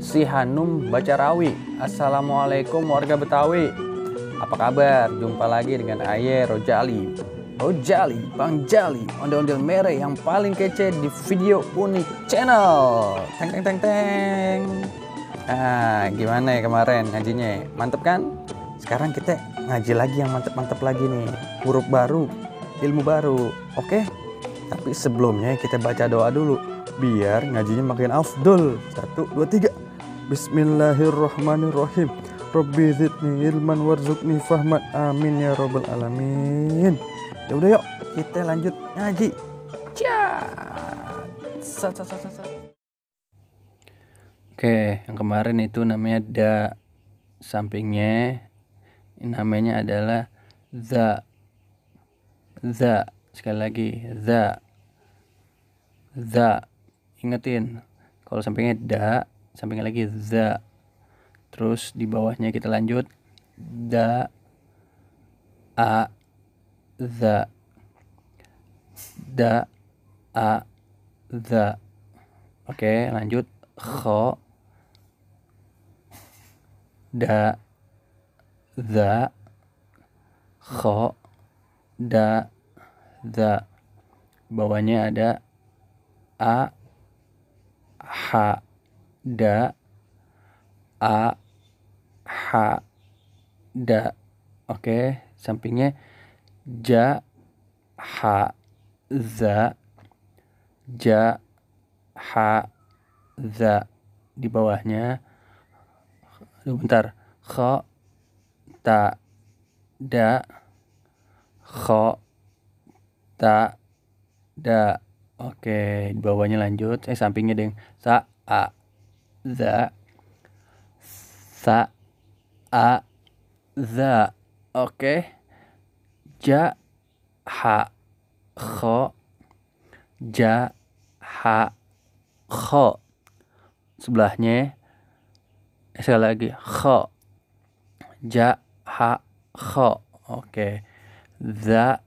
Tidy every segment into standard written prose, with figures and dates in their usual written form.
Si Hanum baca rawi. Assalamualaikum warga Betawi. Apa kabar? Jumpa lagi dengan Aye Rojali. Rojali, Bang Jali, ondel-ondel merah yang paling kece di video unik channel. Teng teng teng teng. Nah, gimana ya kemarin ngajinya? Mantep kan? Sekarang kita ngaji lagi yang mantep-mantep lagi nih. Huruf baru, ilmu baru. Oke? Tapi sebelumnya kita baca doa dulu biar ngajinya makin afdol. 1, 2, 3. Bismillahirrahmanirrahim. Rabbi zidni ilman warzuqni fahman. Amin ya rabbal alamin. Ya udah yuk kita lanjut ngaji. Oke, yang kemarin itu namanya da, sampingnya namanya adalah za. Sekali lagi za. Ingetin kalau sampingnya da, sampingnya lagi za. Terus di bawahnya kita lanjut da, a, za, da, a, za. Oke, lanjut kho, da, za, kho, da, za. Bawahnya ada a, ha, da, a, ha, da. Oke, sampingnya ja, ha, za, ja, ha, za. Di bawahnya bentar, kho, ta, da, kho, ta, da. Oke, di bawahnya lanjut sampingnya deng sa, a, za, sa, a, za. Oke, ja, ha, kho, ja, ha, kho. Sebelahnya sekali lagi kho, ja, ha, kho. Oke, za,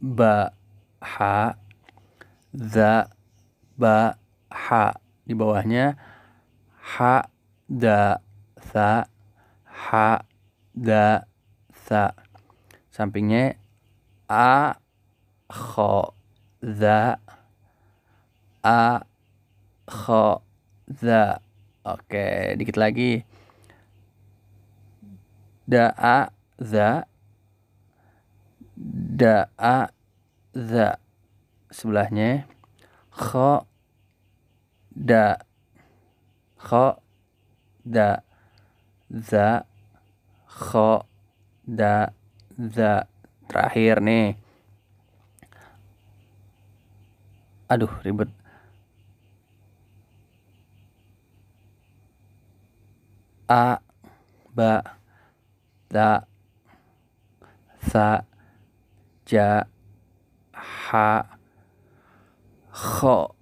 ba, ha, za, ba, ha. Di bawahnya ha, da, sa, ha, da, sa. Sampingnya a, kho, za, a, kho, za. Oke, dikit lagi da, a, za, da, a, za. Sebelahnya kho, da, kho, da, za, kho, da, za. Terakhir nih, aduh ribet, a, ba, ta, sa, ja, ha, kho,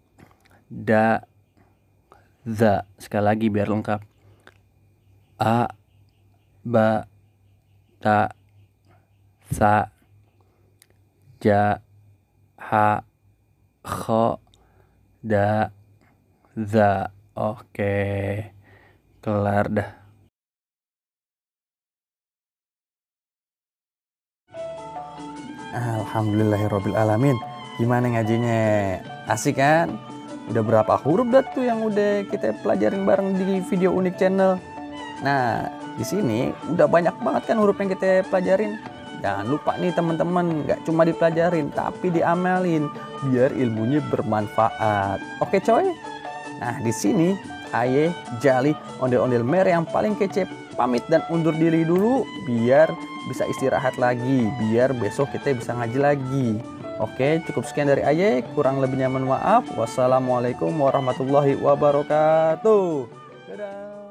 da, za. Sekali lagi biar lengkap, a, ba, ta, sa, ja, ha, kho, da, za. Oke, kelar dah. Alhamdulillahirabbil alamin. Gimana ngajinya? Asik kan? Udah berapa huruf dah tuh yang udah kita pelajarin bareng di video unik channel. Nah, di sini udah banyak banget kan huruf yang kita pelajarin. Jangan lupa nih teman-teman, nggak cuma dipelajarin tapi diamalin biar ilmunya bermanfaat. Oke coy? Nah, di sini Aye Jali ondel-ondel merah yang paling kece pamit dan undur diri dulu biar bisa istirahat lagi, biar besok kita bisa ngaji lagi. Oke, cukup sekian dari Aye, kurang lebihnya mohon maaf. Wassalamualaikum warahmatullahi wabarakatuh. Dadah.